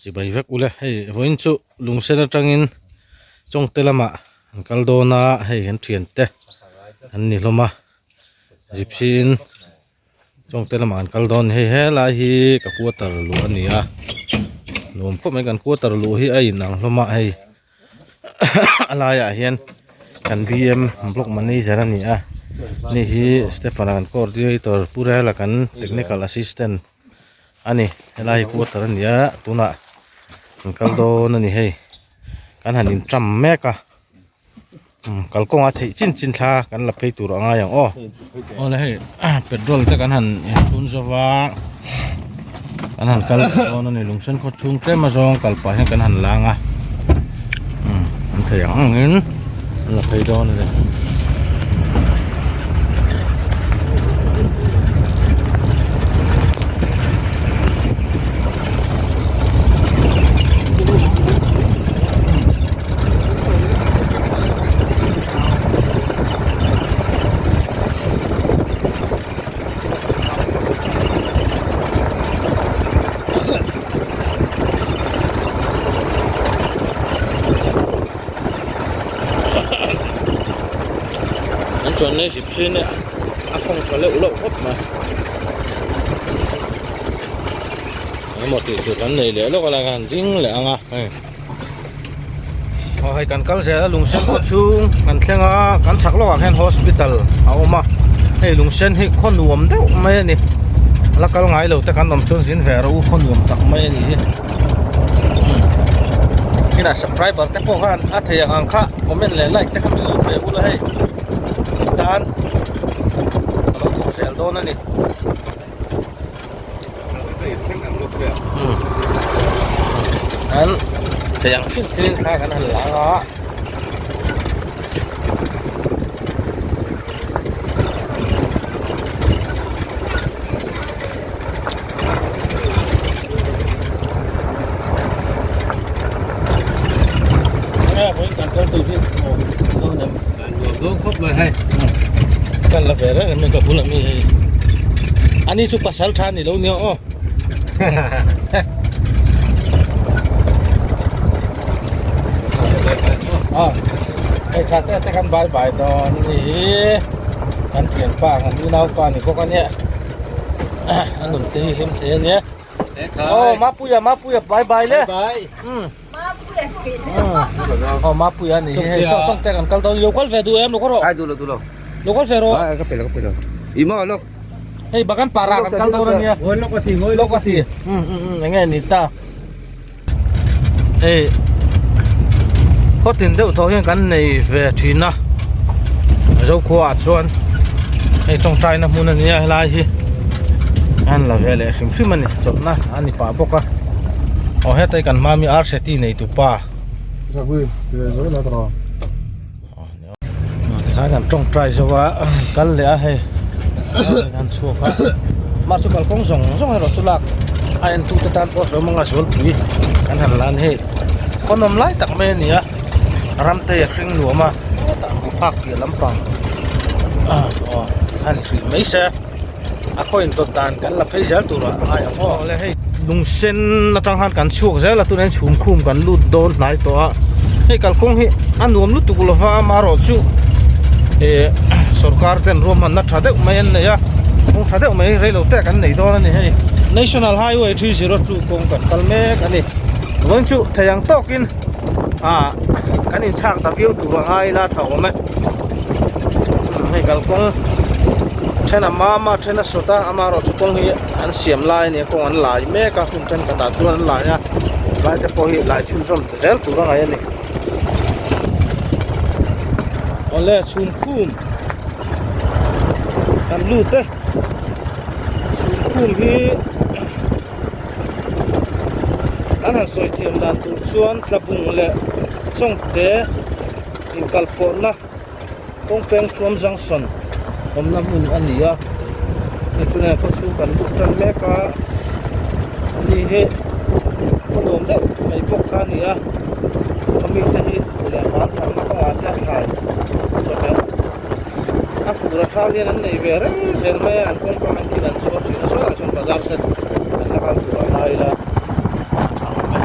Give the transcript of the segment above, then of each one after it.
Chibai vek ule hei vawiin chu lungsen atangin chawngte lamah an kal dawn a hei kan thiante an ni hlawm a gypsy in chawngte lamah an kal dawn hei helai hi ka quarter luh a ni a nuam khawp mai kan quarter luh hi a inang hlawm a hei a laiah hian kan B_M block manager a ni a ni hi Stephen a kan coordinator Pu Rela kan technical assistant a ni helai hi quarter a ni a tunah an kal dawn a ni hei kan han in tram mek a kalkawng a theih chin chin thla kan la phei tur a ngai ang aw awle hei petrol te kan han inchhun zova kan han kal dawn a ni lungsen khaw chhung tlem a zawng kal pah hian kan han lang a an thei ang angin an la phei dawn a ni. An chuan lai zip sin a a khawng tha leuh leuh khawp mai engemaw tih tur kan nei leh lawk a lai khan ding leh ang a hei aw hei kan kal zel a lungsen khaw chhung kan thleng a kan chhak lawkah khian hospital a awm a hei lungsen hi khaw nuam deuh mai a ni la kal ngai lo te kan awm chuan zin ve rawh u khaw nuam tak mai a ni hi inah subscriber te pawh khan a thei ang ang kha comment leh like te kha min lo pe ula hei tan ka lo thawk zel dawn a ni. An thei ang hrim hrimin thla kan han lang a. Kan la ve reng em ka bul ami hei ani chu pasal tha ni lo nia aw a hei tha te te kan bye bye dawn ni kan thianpa kan unaupa ni bawk ania a nun te hi hlim thei ania aw mapuia mapuia bye bye le aw mapuia ni hi hei chawng te kan kal dawn lo kal ve duh em lo kal rawh ai duh lo duh lo lo kal ve rawh ai ka pe lo ka pe lo i ma lok hei bagan para kan kal dawn ania lok ati lok ati enge ni ta hei khawtin deuh tawh hian kan nei ve thin a Zokhua ah chuan hei tawngtai na hmun a nia helai hi an la ve leh hrim hrim a ni chawlhna a ni pah bawk a aw hetai kan hma mi ar seti nei tu pa tikhan kan tawngtai zo a kal leh a hei kan chhuak a mah chu kalkawng zawng zawng erawh chu lak a en tu te tan pawh hlawm anga zualpui kan han lan hei khaw nawm lai tak mai a ni a ram te a hring nuam a hetah hmuh phak piah lampang ah aw tikhan hrih mai se a khaw intawt dan kan la phei zel tur ah a ngai ang aw le hei lung sen atang khan kan chhuak zel a tunah hian chhum khum kan lut dawn hnai tawh a hei kalkawng hi a nuam lutuk lova amaherawh chu eh sorkar ten ruahmanna tha deuh mai an nei a kawng tha deuh mai rei lo te kan nei dawn a ni hei national highway 302 kawng kan kal mek a ni vawiin chu thei ang tawkin ah kan inchhak ta viau tur a ngai ila tha awm e hei kalkawng then a mam a then a sawt a amaherawhchu kawng hi an siam lai a ni a kawng an lai mek a hun thenkhatah chuan an lai a lai te pawh hi lai chhunzawm ta zel tur a ngaih a ni awle chhum khum kan lut e chhum khum hi an han sawi thiam dan tur chuan tlabung leh chawngte inkalpawhna. Kawngpeng Chuam Junction awmna hmun a ni a hei tunah khaw chhung kan lut tan mek a ani hi khaw nuam deuh mai bawk kha a ni a khaw mite hi leh van tharna kawngah te a thlai chawhmeh a fur a thal hian an nei ve reng zel mai a an kawngka an thil an zuar thin a sawi ah sawn bazar set an la kal tur a ngai ila a awm e.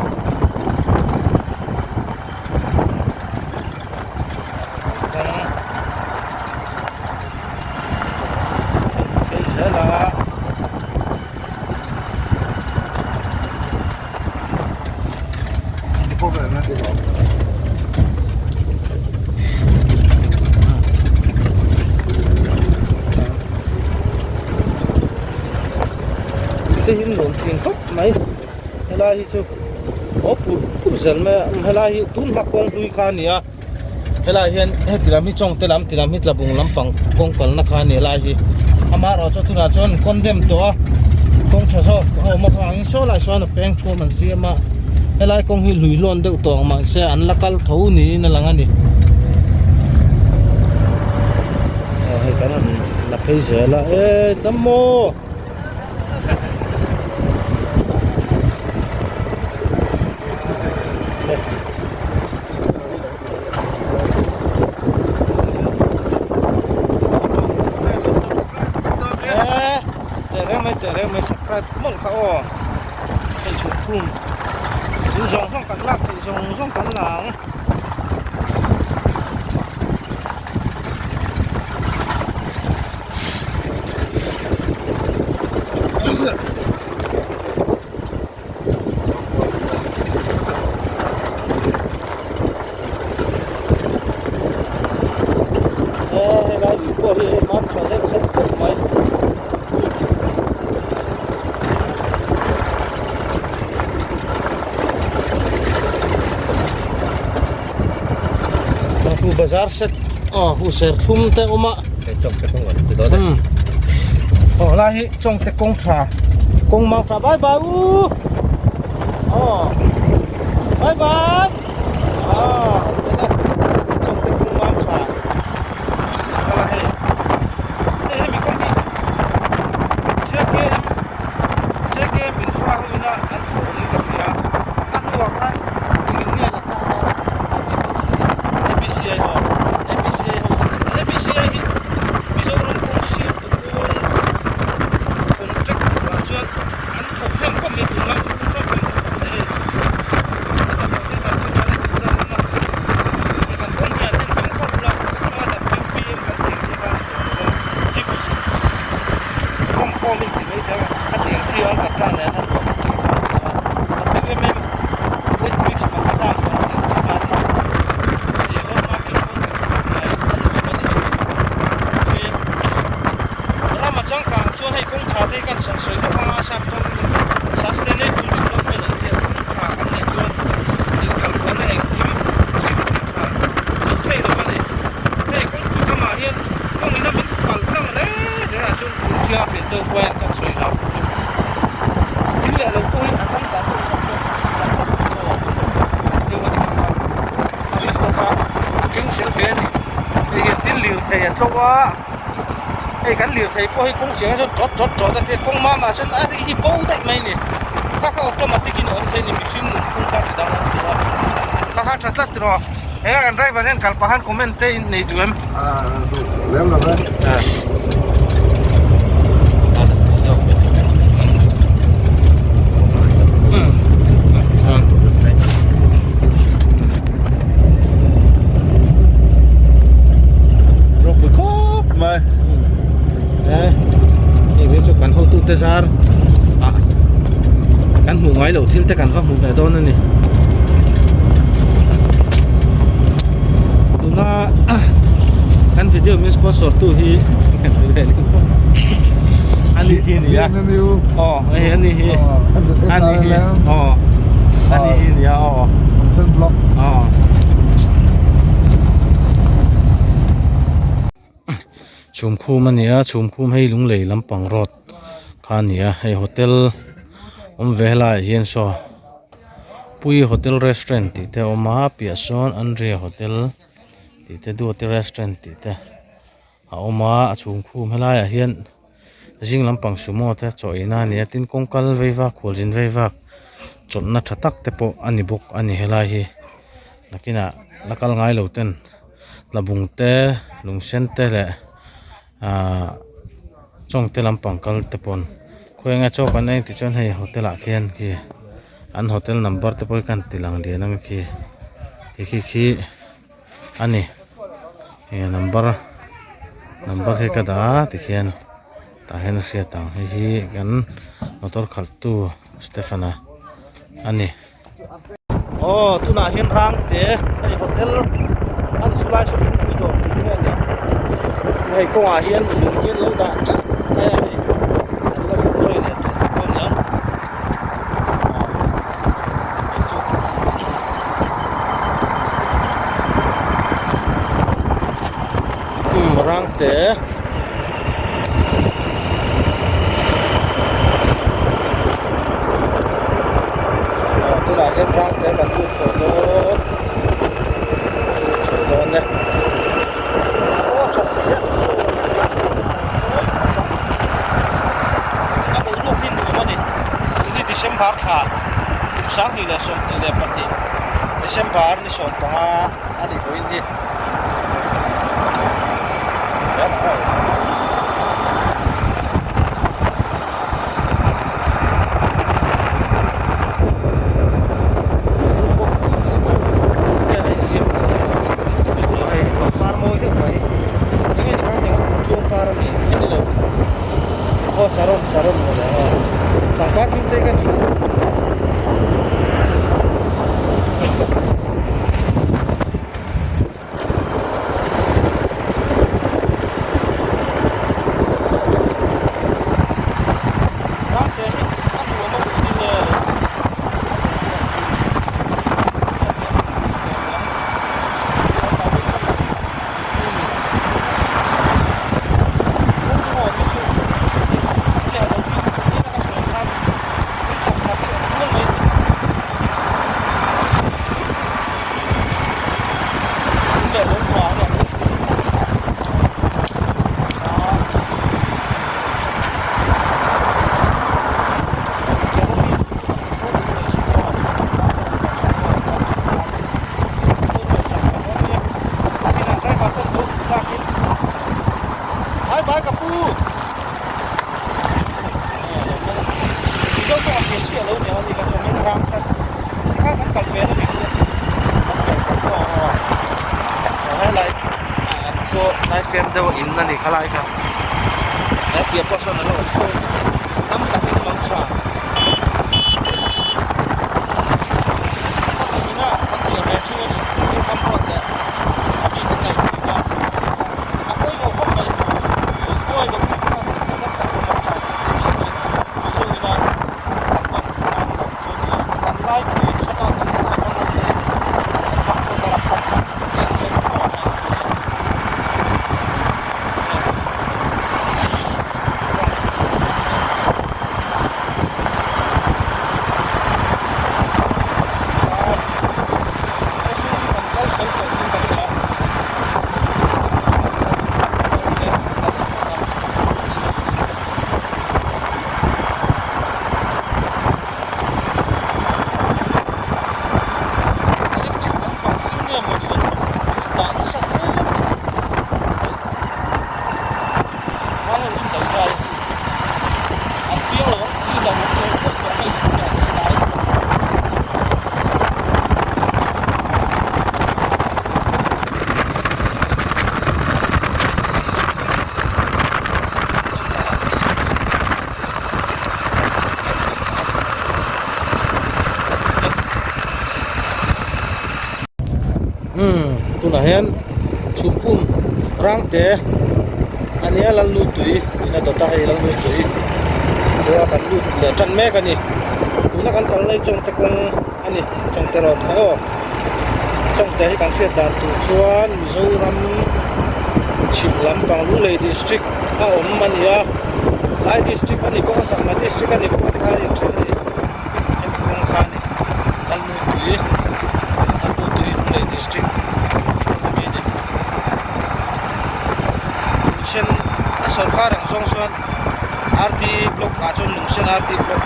thin khawp mai helai hi chu aw pur pur zel mai a helai hi tun hma kawng hlui kha a ni a helai hian heti lam hi chawngte lam ti lam hi tlabung lampang kawng kalna kha a ni helai hi amaherawh chu tunah chuan condemn tawh a kawng tha zawk a awm avangin saw lai sawn a peng thuam an siam a helai kawng hi lui lawn deuh tawh ang mahse an la kal tho niin a lang a ni aw hei kan han la phei zel a e tam maw. Zawng zawng kan lak theih zawng zawng kan la ang. Helai lui pawh hi hei mam tha zet zet khawp mai. Hu bazar set aw hu serthum te awm a. Hei chawngte kawng an ti dawn e. Aw helai hi chawngte kawng tha kawng mau tha bye bye u aw bye bye aw chawngte kawng mau tha kala hei hei hemi kawng hi JKM JKM infra ho ina an thawh awm in ka hria a hnuah khan engin nge la ta a APCI ho APCI ho APCI hi Mizoram kawng siam tu pawn contract turah chuan an thawk hnem khawp mai tunlai chu kawng hrang hrang an thawk mai hei heta thawh hrang hrang chu an tih zan awm a hei kan kawng hian en fang fang ula hma WPM kan tih ang chi kha a ni tawh lo a chips khawm khawm in ti mai thei a khatiang chi a ka tan nen a ruah chi kha a ni a WMM wet mix pakhat a kan tih ang chi kha a ni hei road marking pawn ti tha khawp mai a ni bawk a ni hei Rama changkang chuan hei kawng tha te hi kan sawi sawi bawk anga sap tawng sustainable development an tih a kawng tha kan neih chuan inkalkuahna engkim facility tha loh theih lo a ni. Hei kawngpui kamah hian kawng ina min pal tlang reng reng ah chuan tun chiang a thian deuh pawh hian kan sawi zau chu in leh lo pawh hi a changkang deuh sawk sawk chang tak pawh deuh a ni bawk a a ni bawk a a keng tel ve a ni hei hian tin lirthei a tlo a. Hei kan lirthei pawh hi kawng chiangah chuan tawt tawt tawt a tia kawng mamah chuan a ri hi bo daih mai a ni kha kha automatic in a awm thei a ni mihring nun phung kha a ti danglam tawh a kha kha a tha tlat tiraw heng a kan driver hian kal pah khan comment te in nei duh em Ah duh lem lo ve Ropui khawp mai e hei ve chu kan hotu te zar ah kan hmuh ngai loh thil te kan va hmuh ve dawn a ni tuna kan video min sponsor tu hi ani hi ni a aw hei ani hi ani hi aw ani hi ni a aw aw Chhumkhum a ni a chhumkhum hei lunglei lampang road kha a ni a hei hotel awm ve helaiah hian saw Puii hotel restaurant tih te a awm a piah sawn Andria hotel tih te Duati restaurant tih te a awm a a chhumkhum helaiah hian zing lampang sumo te chaw eina a ni a tin kawng kal vei vak khualzin vei vak chawlhna tha tak te pawh a ni bawk a ni helai hi nakinah la kal ngai lo ten. Tlabung te lungsen te leh ahh chawngte lampang kal te pawn khawi enge chaw kan ei tih chuan hei hotel ah khian khi an hotel number te pawh hi kan ti lang lian ang khi ti khi khi a ni hei a number number hi ka dah a tikhian tah hian a hriat ang hei hi kan motor khalh tu Stephen-a a ni. Aw tunah hian Rangte hei hotel a ni chulai saw thingpui dawr tih nge nia hei kawngah hian lung hi an lo dah teuh mai a hei an la vut zui leh tawh bawk a nia. Rangte. Tunah hian Rangte kan lut chho dawn lut chho dawn e. Aw tha si a a boruak hi nuam a ni tuni December thla kum 2022 December ni 15 a ni vawiin hi. Saron saron pangpar hming te ka Bye bye ka pu. Mizo tawng a thiam chiah lo nia ani ka chuan min ram khat tikhan kan kal ve na ni chu kan kal tawh pawh a aw helai pawh lai fem deuh a in a ni khalai kha he piah pawh sawn a lo awm tho a ni tam takin mang tha kan siam ve thin a ni thil tham pawh leh a mi kan ngaihtuah dan chu a pawimawh khawp mai lungkuai lo tih kha thil dang tak awm a tha tih te hi Mizo ina kan hman dan loh chu nia kan laipui hre ta kan helai hmang ang hi kan hmang tawk a kan hman hian hian pawh a ngaih tur a ni. Umm tunah hian chhumphum rangte a nia Lalnutui in a dawt a hei Lalnutui tia kan lut leh tan mek a ni tuna kan kalna hi Chawngte kawng a ni Chawngte road kha aw Chawngte hi kan hriat dan tur chuan Mizoram chhim lampang Lunglei district a awm a ni a Lai district a ni bawk a Sangha district a ni bawk a tikhan a inthen a ni hemi kawng kha a ni Lalnutui Lalnutui Lunglei district chhung ami a ni Lungsen a sawrkar ang zawng chuan RD block ah chuan Lungsen RD block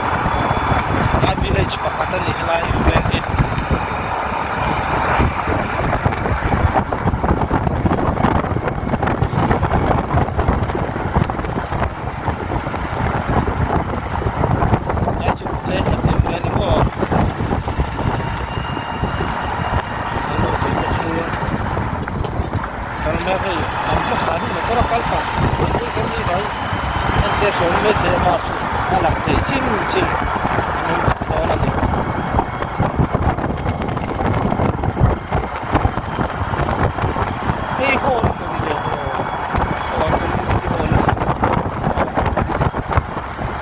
a village pakhat a ni helai veng hi. Lai chu leng thla tih ve a ni maw an lo tui te chu kal mek hei an vlog dan hi motor a kal pah pui pui kan ni vai entir sawn maithei a mar chu a lang thei chin chin an awm dawn a ni. Hei hall a mawni le aw aw community hall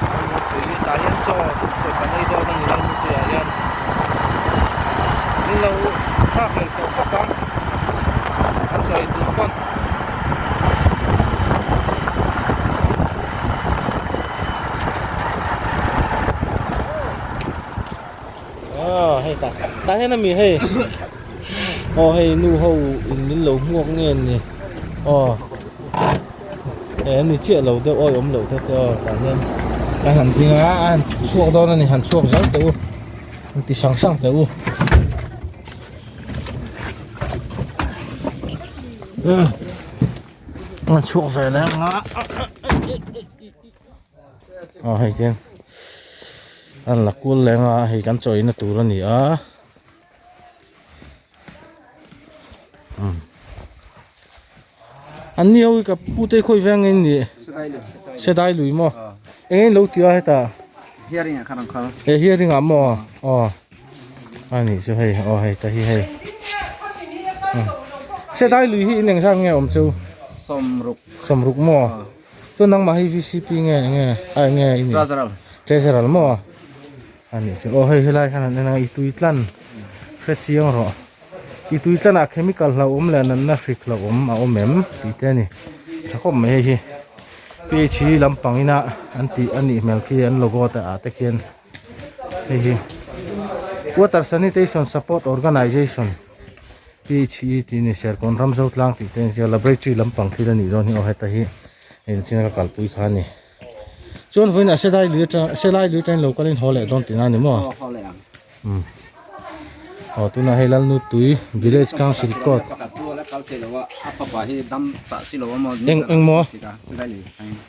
a ni tui tah hian chaw tui kan ei dawn a ni lo tuiah hian an lo nghak hlel tawh khawp ang an chaw ei tur pawn. Tah hian ami hei aw hei nu ho in min lo hmuak nge ni aw eh ani chiah lo deuh awi awm loh te te aw tah hian kan han ding a a han chhuak dawn ani han chhuak zel teh u han ti sang sang teh u. An chhuak ve leh ang a aw hei hian an la kul leh ang a hei kan chawina tur a ni a an ni ho hi ka pu te khawi veng nge ni sedai lui maw eng nge in lo ti a hetah eh hearing ah maw aw. A nih chu hei aw hei ta hi hei Sedai lui hi in engzat nge awm chu Sawmruk Sawmruk maw chuan nangmah hi VCP nge enge a enge i nih Treasurer Treasurer maw a nih chu aw hei helai khan an en a i tui tlan hre chiang rawh i tui tlanah chemical hlauhawm leh natna hrik hlauhawm a awm em tih te a ni tha khawp mai hei hi ph hi lampang ina an tih a nih hmel khi an logo te ah te khian. Hei hi Water Sanitation Support Organization PHE tih a ni Serkawn Ramzo tlang tih te a inziak laboratory lampang thil a nih dawn hi aw heta hi hei china ka kalpui kha a ni chuan vawiinah selai lui atang selai lui atangin lo kalin haw leh dawn tihna a ni maw haw leh ang. Umm aw tunah hei Lalnutui village council court eng eng maw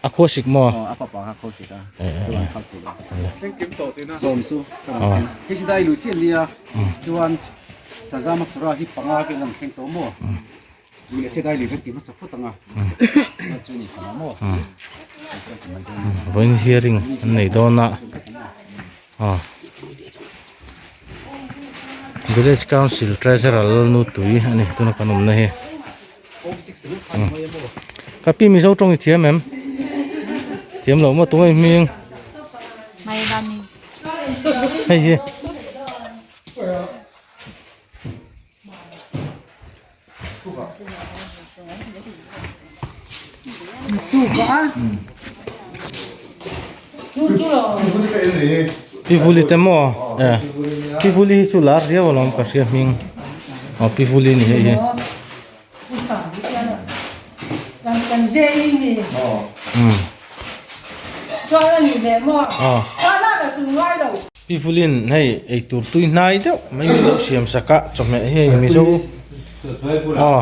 a khua sik maw Vawiin hearing an nei dawn a aw village council treasurer Lalnutui a ni tuna kan awmna hi ka pi mizo tawng i thiam em thiam loh maw tunge i hming hei hi. Pivuli te maw eh Pivuli hi chu lar riau alawm ka hria hming aw Pivuli ni hei hi aw. Pi Vulin hei eitur tui hnai deuh mai min lo siam sak a chawhmeh hi hei mizo aw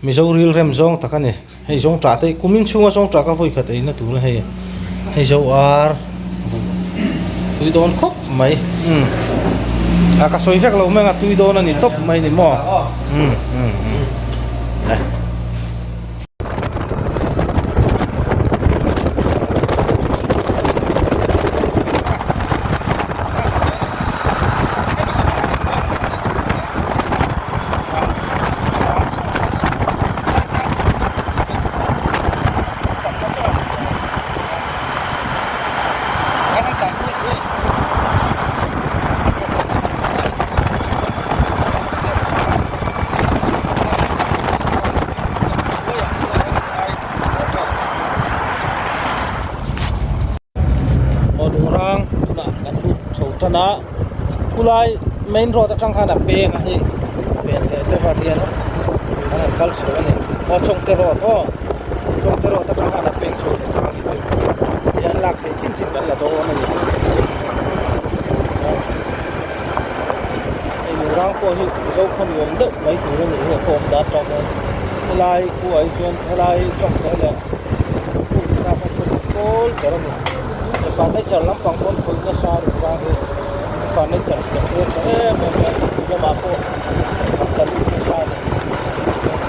mizo ril rem zawng tak a ni hei zawng tah te kumin chhunga zawng tah ka vawi khat eina tur a hei hei zo ar buh tui dawn khawp mai umm a ka sawi vek lo mai ang a tui dawn a ni tawp mai ni maw umm umm umm eh. Aw lungrang tunah kan lut chho tan a khulai main road atang khan a peng a hei pen leh deuh a hian an han kal chho a ni aw chawngte road aw chawngte road atang khan a peng chho lungrang hi chu hian lak theih chin chin kan la dawn a ni. Hei lungrang pawh hi mizo khaw nuam deuh mai tur a nih hi a kawm dan tang hian helai khuaah hi chuan helai chawngte leh hmun ah khan khaw dik pawl ber a ni he furniture lampang pawn khawih nasa lungrang hi furniture siam te a tha em em mai a tui lamah pawh an la lut nasa a ni tunah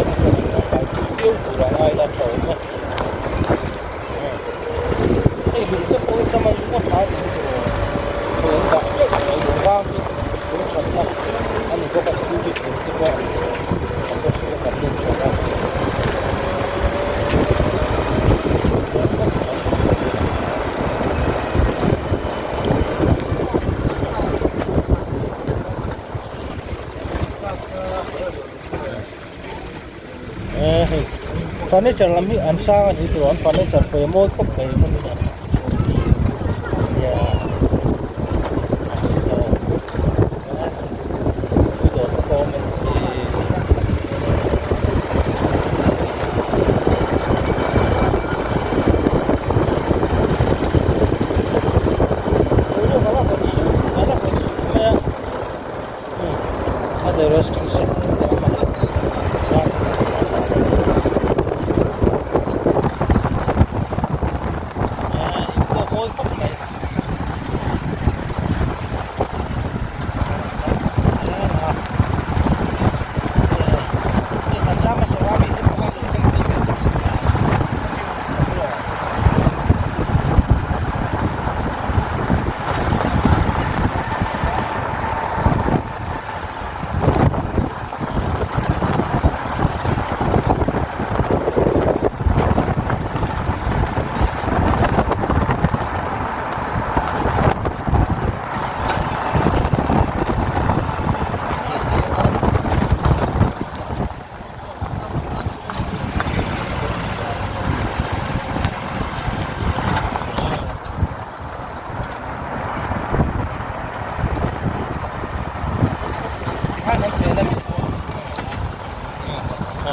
te pawh an tangkai pui viau tur a ngai la tha awm e. Hei lung te pawh hi tam a lung a tha tih hi chu hei an dah teuh mai lung rang hi lung thatna a ni bawk a cubic lung te pawh a kawt chhung a kan lut thin a. Eh hei furniture lam hi an sang a ni tih an furniture pawh hi a mawi khawp mai hmun hi nia. sawk pawh a hman a in pawh a mawi khawp mai.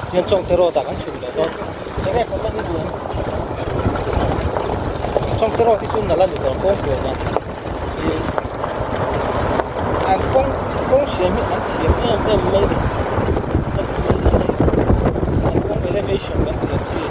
Tian Chawngte road ah kan chhuk leh dawn enge comment i duh ang Chawngte road hi chu nalh a ni dawn kawngpuan a tin an kawng kawng siam hi an thiam em em mai a ni an kawng elevation kan thiam chi.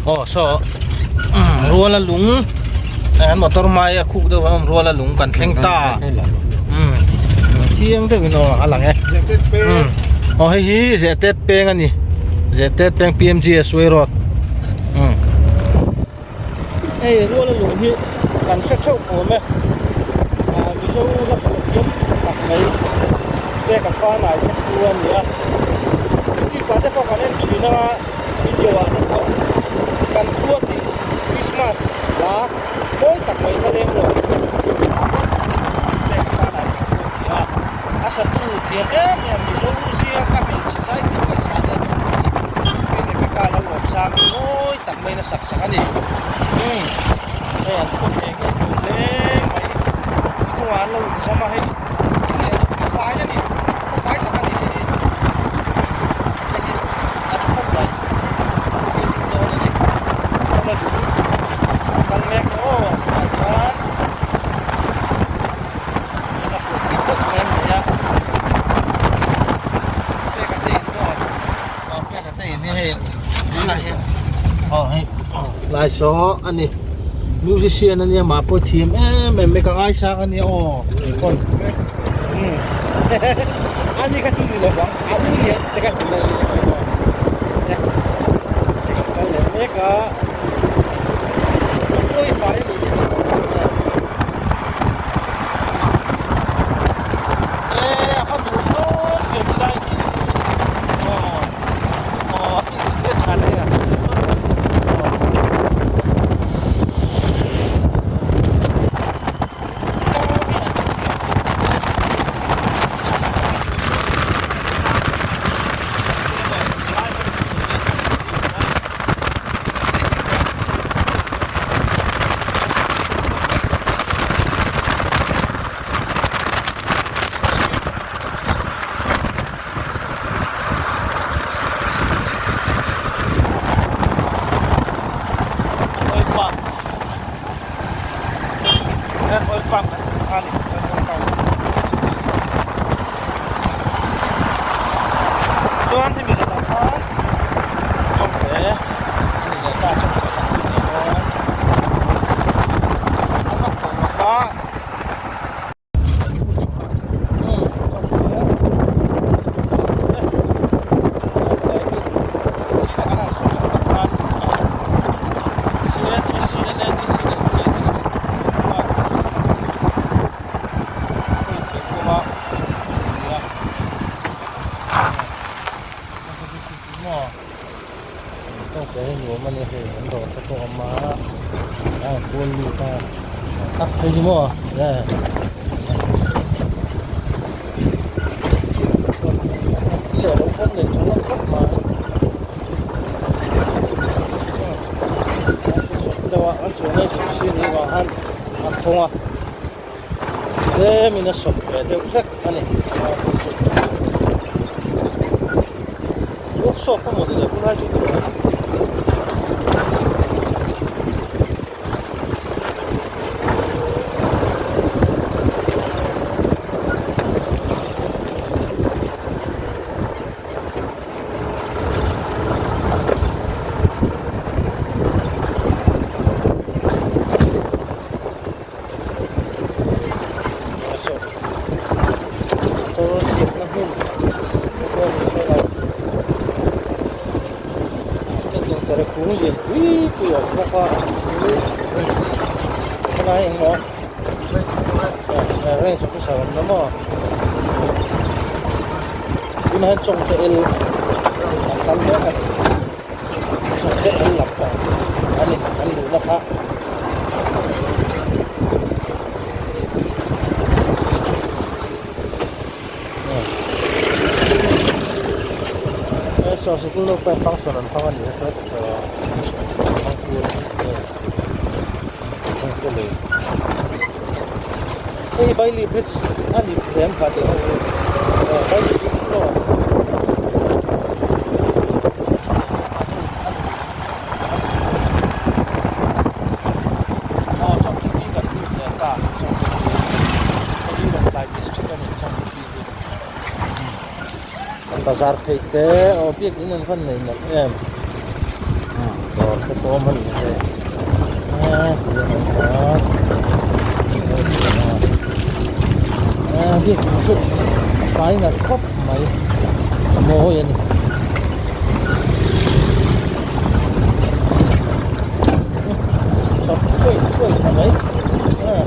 Aw saw rual a lung an motor hmai a khuk deuh an awm rual a lung kan thleng ta umm chiang deuh in aw a lang e aw hei hi zehtet peng a ni zehtet peng P_M_G_S_Y road umm hei rual a lung hi kan hre theuh awm e ah mizo hla phuah thiam tak mai peka fanai te khu a ni a youtube ah te pawh kan en thin a video ah te pawh kan khua tih christmas hla mawi tak mai kha leng rawh peka fanai te khu a ni a a satu thiam em em mizo zia ka hmeichhe zai thiam ngaihsan em em mai pi Rebecca lo awm sang mawi tak mai. sak sak a ni umm hei an khaw thleng hi a nuam hle mai tui dungah an lo inzam a hei a fai a ni a fai tak a ni hei hi hei hi a tha khawp mai thil ding dawn a ni kawng a lung a kal mek a aw tunah hian a pawh thei tawp mai an nei a pek a te in maw aw pek a te in hi hei tunah hian aw hei lai saw a ni musician a nia mah pawh thiam em em mai ka ngaisang a nia aw keipawh umm ani kha chu ni lo vang a u lian te kha ti lai kan kal leh mek a pawi fai a ni e a fa duh dawn ve ti lai hi aw aw Oil pump hian oil pump kan tih kha a ni oil pump chuan hemi zanah khan chawngte a ni leh ta chawngte kan lut leh dawn a vak tawh bawk a. Hei hi maw e leh lo pawn nei tha hlawm khawp mai deuh a an chuan a gypsy nih vang khan a thawng a tlem in a sawp ve deuh hlek a ni workshop pawh maw ni le hunlai chu tih loh. Motor siamna hmun motor ni sawn a hetiang tere kung lian pui pui a awm bawk a helai engmaw range officer an awm a tunah hian chawngte el an kal mek a ni chawngte el lampang a ni an luhna kha. Saw sikul naupang function an hmang a ni a saw hei Bailey bridge a ni lem kha tih ho hi Bailey bridge pawh aw Chawngtui kan lut leh ta Chawngtui hei hi Lawngtlai district a ni Chawngtui hi Kan bazar phei te aw biakin an van nei nalh em dawr te pawh awm a ni hei eee ti hian a awm a eee biakin chu a fai nalh khawp mai a mawi a ni. Sap thuai thuai ta mai eee.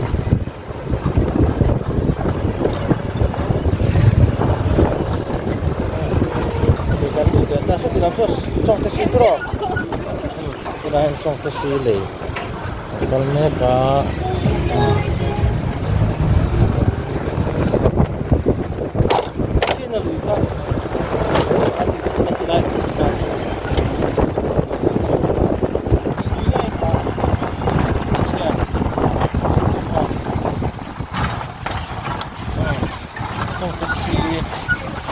Tunah hian chawngte si lei a kal mek a china lui kha a tih chu a ti lai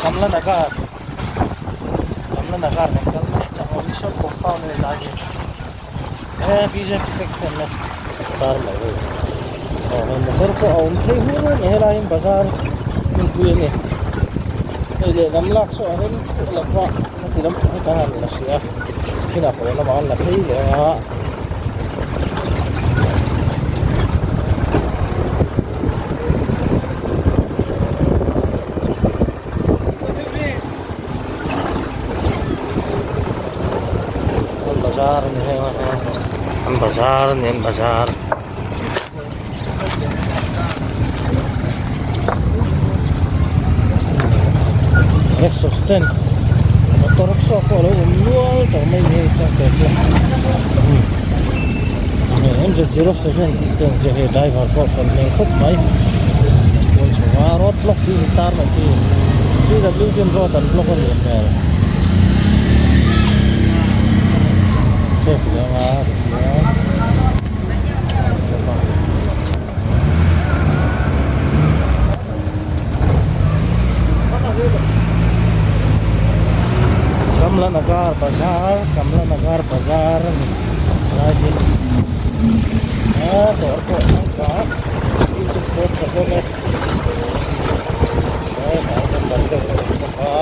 Kamla Nagar Kamla Nagar kan kal mek chak awm mission compound a ni lai hi e BJP section na tar mai hei aw hei motor pawh a awm phei hmur mai helai hi bazar hmunpui a ni hei lehlam lak saw a rem chiah lo va heti lampang hi kan han la hrih a kinah pawh lamah an la phei leh a. An bazar a ni heng a an bazar a ni an bazar. Rickshaw stand auto rickshaw pawh a lo awm nual tawh mai ni hei chuan teh chu MZ07 tih te an ziak hei driver pawh a fel hmel khawp mai chuan chho a road block tih in tar mai khi PWD in road an block a nih hmel chhuak leh anga tichuan. Kamla Nagar Bazar Kamla Nagar Bazar a ni helai hi a dawr pawh a changkang youtube pawh tha hlawm e hetah hian ban deuh a awm bawk a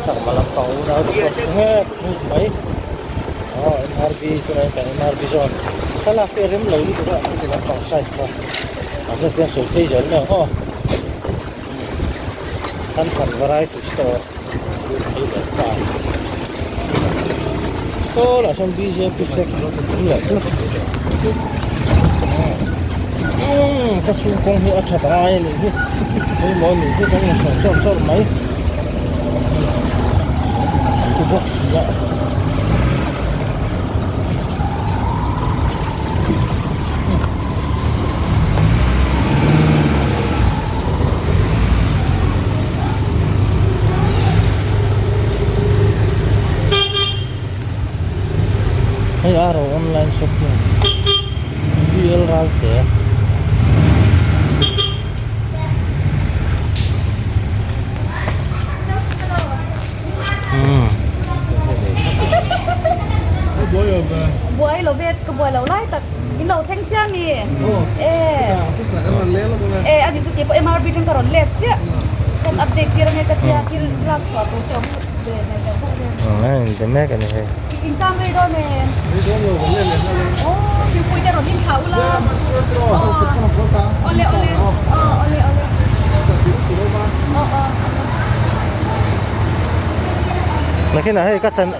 chakma lampang unau te pawh an thu nghet nghut mai. Aw NRB tunah hian kan NRB zawn thlalak hi a rem lo lutuk a heti lampang side kha mahse tiang sawi phei zel mai ang aw Thanthar variety store lut phei leh ta store ah sawn BJP flag awm leh chu umm ka chhung kawng hi a tha ta ngai a nih hi pawimawh a nih hi kan in sawi chawrh chawrh mai. Thu bawk si a. Shopping Judy L Ralte. Umm. Buai lo ve ka buai lo lai tak in lo thleng chiah mi e e ani chu keipawh MRB tang ka rawn let chiah kan update tir ange ka tia thil lak chhuah tur te awm ve ve deuh bawk nen a in mek ani hei in chang rei dawn em aw thingpui te rawn in thlah ula awle awle aw awle awle aw aw Nakinah hei ka chan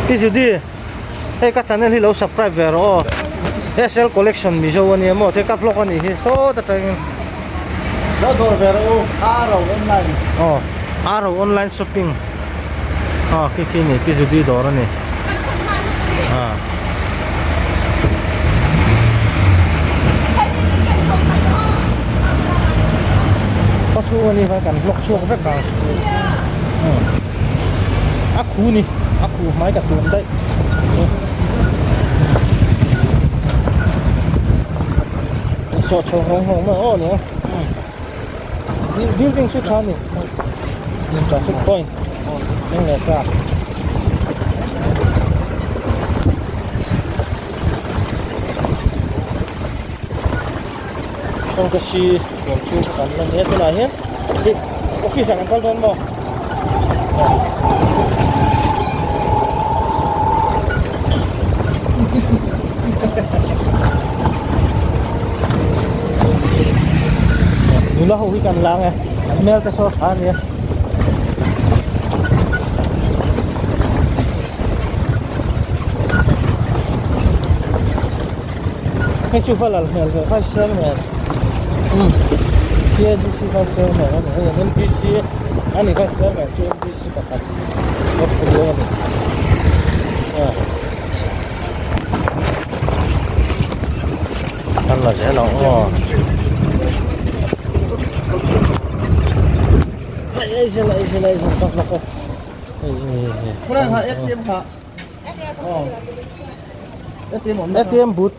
Pi Judy hei ka channel hi lo subscribe ve rawh aw SL collection Mizo ania maw te ka vlog anih hi sawt atangin Lo dawr ve rawh u Aro online aw Aro online shopping aw khi khi ni Pi Judy dawr ani ah. Khaw chhung ani kha kan vlog chhuak vek ang a khu ni a khu hmai ka tum daih sawh chho nghawng nghawng mai aw ni building chu tha ni traffic point thleng leh ta. Kawngka si huan chhung kha kan la nia tunah hian ih office ah kan kal dawn maw nula ho hi kan lang e an hmel te saw tha ania. Hei chu va lal hmel ve vice chairman umm CADC vice chairman a ni hei an MDC a ni vice chairman chu MDC pakhat portfolio a ni a kan la zel ang aw hei ei zel ei zel ei zel tak lawk aw hei hei hei ATM booth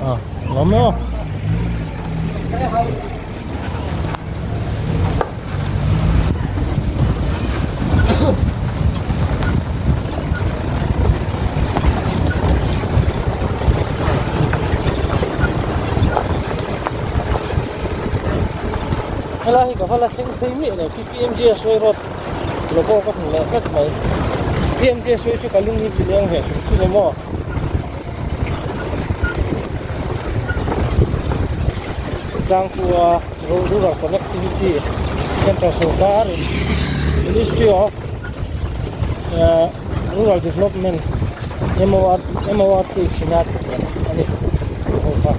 à lắm không helai hi ka va la thleng phei miah lo P_P_M_G a sawi rawt logo ka hmu leh vek mai P_M_G a sawi chu ka lung hi ti leng ve chu ni maw. Tlangpua Rural Connectivity Central Sorkar in Ministry of Rural Development MOR MORT chhina a ni ho kha.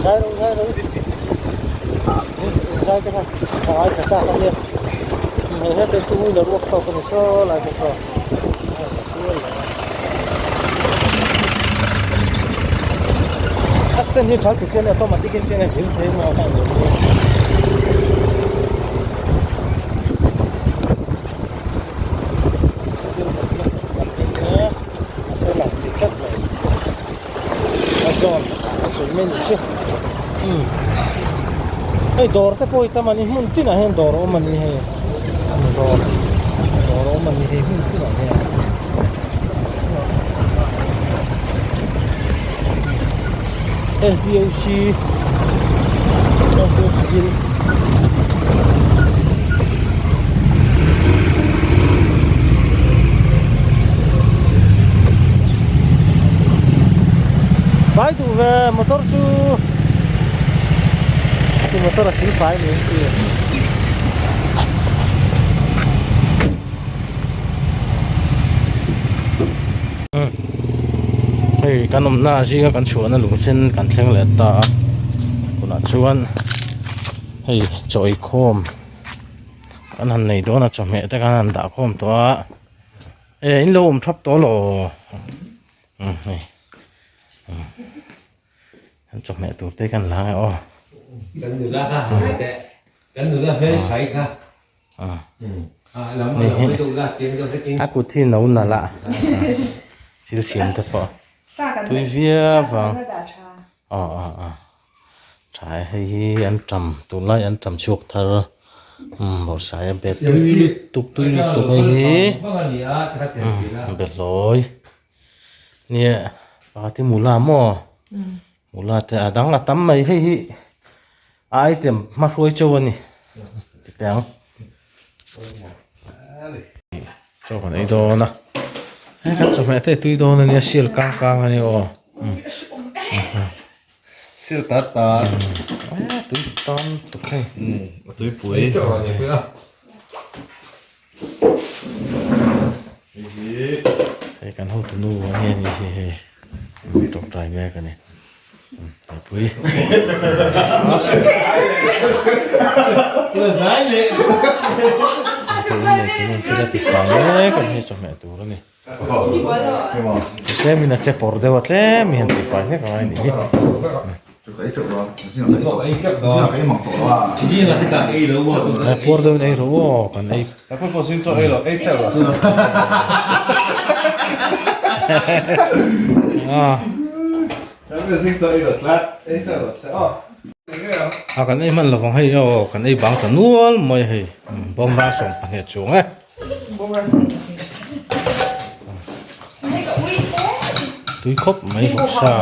Zai ro zai ro zai te kha a ngai thla chak a nia hei hete chu wheeler workshop a ni saw lai te saw a stand hi tha tuk hian automatic in chuan a zir thei maw a a sawi lang thei tlat mai a zawn a sawi mai ni chu umm hei dawr te pawh hi tam a ni hmun tinah hian dawr a awm a ni hei dawr dawr a awm a ni hei hmun tinah hian. S_D_O_C S_D_O_C thil Vai duh ve motor chu chu motor a sil fai niin chu hei kan awmna zinga kan chhuahna lung sen kan thleng leh ta a tunah chuan hei chaw eikhawm kan han nei dawn a chawhmeh te kan han dah khawm tawh a e in lo awm thap tawh lo umm hei. Kan chawhmeh tur te kan la nge aw. Kan nula kha han hre teh. Kan nula hmel thlai kha. A kut hi no nalh a thil siam te pawh tui viau vang aw aw aw tha e hei hi an tam tunlai an tam chhuak thar umm bawrhsai a bet tui lutuk tui lutuk hei hi behlawi nia pakhat hi mula maw mula te a dang a tam mai hei hi. A item hma hruai chauh a ni ti teh ang chaw kan ei dawn a hei kan chawhmeh te tui dawn a nia sial kang kang a ni aw sial tat tat a tui tan tuk hei a tui pui hei kan hotu nu a nge ni hi hei tawngtai mek a ni Pui. Thil a ti fang mek a ni hei chawhmeh tur a ni. Tlem in a che pawr deuh a tlem hian ti fai hlek angai a nih hi. Puar deuh in ei rawh aw kan ei. A kan ei hman lovang hei aw kan ei bang ta nual mai hei bawmra 12 chuang e. Tui khawp mai vawk sa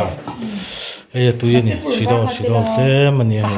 hei a tui a ni sidawl sidawl tlem a ni a hei.